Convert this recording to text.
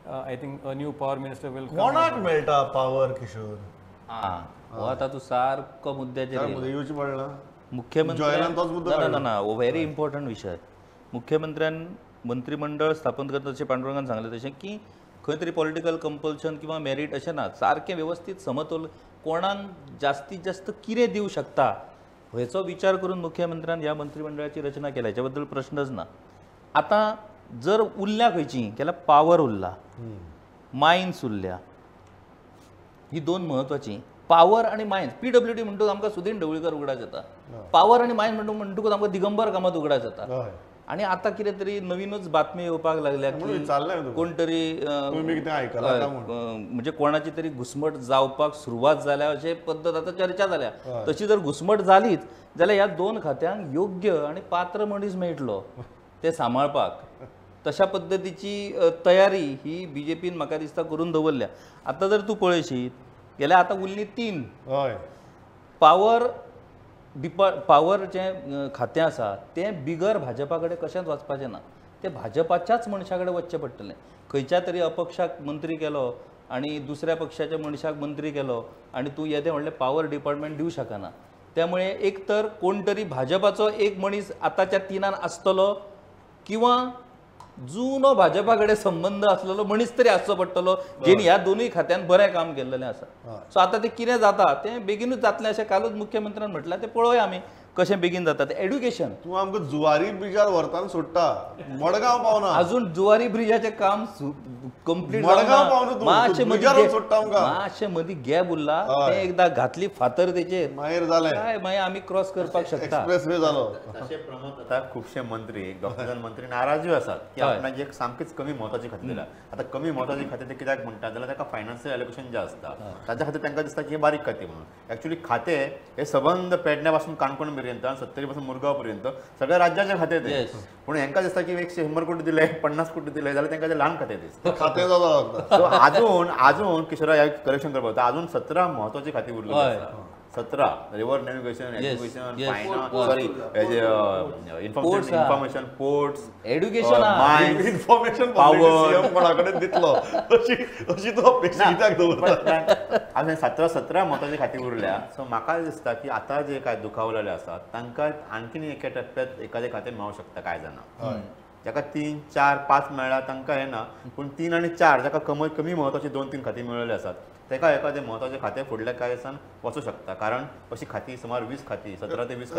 I think a new power minister will. कोणाक मेळटा power Kishore? हां, हो आतां तूं सारको मुद्द्याचेर येवचें पडला. मुख्यमंत्री ना ना, हो व्हेरी इम्पॉर्टंट विशय. मुख्यमंत्र्यान मंत्रिमंडळ स्थापन करता जशें पांडुरंगान सांगलें तशें की खंय तरी पॉलिटिकल कंपल्शन किंवा मेरीट अशें ना, सारकें वेवस्थीत समतोल, कोणाक जास्तीत जास्त कितें दिवं शकता हेचो विचार करून मुख्यमंत्र्यान ह्या मंत्रिमंडळाची रचना केल्या, हेच्या बद्दल प्रश्नच ना. आतां जर उरल्या खंयची जाल्यार पावर उरला, मायन्स उरल्या, ही दोन म्हत्वाची. पावर आनी मायन्स, PWD म्हणटकूच आमकां सुदीन ढवळीकर उगडास येता, पावर आनी मायन्स म्हणटकूच आमकां दिगंबर कामत उगडास येता. आनी आतां कितें तरी नवीनूच बातमी येवपाक लागल्या की कोण तरी म्हणजे कोणाची तरी घुसमट जावपाक सुरवात जाल्या अशें पद्दत आतां चर्चा जाल्या. तशी जर घुसमट जालीच जाल्यार ह्या दोन खात्यांक योग्य आनी पात्र मनीस मेळटलो ते सांबाळपाक. तशा पद्दतीची तयारी ही BJPन म्हाका दिसता करून दवरल्या. आतां जर तूं पळयशीत जाल्यार आतां उरली 3. पावर पावर जें खातें आसा तें बिगर भाजपा कडेन कशेंच वचपाचें ना, तें भाजपाच्याच मनशा कडेन वचचें पडटलें. खंयच्या तरी अपक्षाक मंत्री केलो आनी दुसऱ्या पक्षाच्या मनशाक मंत्री केलो आनी तूं येदें व्हडलें पावर डिपार्टमेंट दिवं शकना. त्यामुळे एक तर कोण तरी भाजपाचो एक मनीस आतांच्या 3 आसतलो किंवा जुनो भाजपा कडेन संबंद आसलेलो मनीस तरी आसचो पडटलो जेणी ह्या दोनूय खात्यान बरें काम केल्लें आसा. सो आतां तें कितें जाता तें बेगीनूच जातलें अशें कालूच मुख्यमंत्र्यान म्हटलां, तें पळोवया आमी कशें बेगीन जाता तें. एड्युकेशन तूं आमकां जुवारी ब्रिजार व्हरताना सोडटा, मडगांव पावना, अजून जुवारी ब्रिजाचें काम कंप्लीट मडगांव पावना, मातशें मदीं गॅप उरला, तें एकदां घातली फातर तेचेर मागीर जालें, काय मागीर आमी क्रॉस करपाक शकता, एक्सप्रेस वे जालो. तशें प्रमोद, आतां खुबशे मंत्री डॉक्टर मंत्री नाराजूय आसात की आपणाक एक सामकीच कमी म्हत्वाची खातें दिला. आतां कमी म्हत्वाची खातें ते कित्याक म्हणटा जाल्यार ताका फायनान्शियल एलोकेशन जें आसता ताच्या खातीर तांकां दिसता की हें बारीक खातें म्हणून. एक्चुअली खातें हे सबंद पेडण्या पासून काणकोण पर्यंत आनी सत्तरी पासून मुरगांव पर्यंत सगळ्या राज्याचे खातें ते. पूण हेंकां दिसता की एक 100 कोटी दिले, 50 कोटी दिले जाल्यार तांकां ते ल्हान खातें दिसता. खातें जाता. सो अजून अजून किशोरा ह्या करेक्शन करपाक जाता, अजून 17 म्हत्वाची खातीं उरली आसा. 17 river navigation, education, finance, sorry information, ports, education, information, power कोणा कडेन दितलो अशी अशी तो अपेक्षा कित्याक दवरता. अजून 17 म्हत्वाची खातीं उरल्या. सो म्हाका दिसता की आतां जे काय दुखावलेले आसात तांकां आणखीन एका टप्प्यात एखादें खातें मेळूंक शकता. कांय जाणां जाका 3, 4, 5 मेळ्ळा तांकां हें ना, पूण 3 आनी 4 जाका कमी म्हत्वाची 2-3 खातीं मेळिल्ली आसात ताका एखादें म्हत्वाचें खातें फुडल्या कांय दिसान वचूं शकता. कारण अशी खातीं सुमार 20 खातीं, 17 ते 20 खातीं.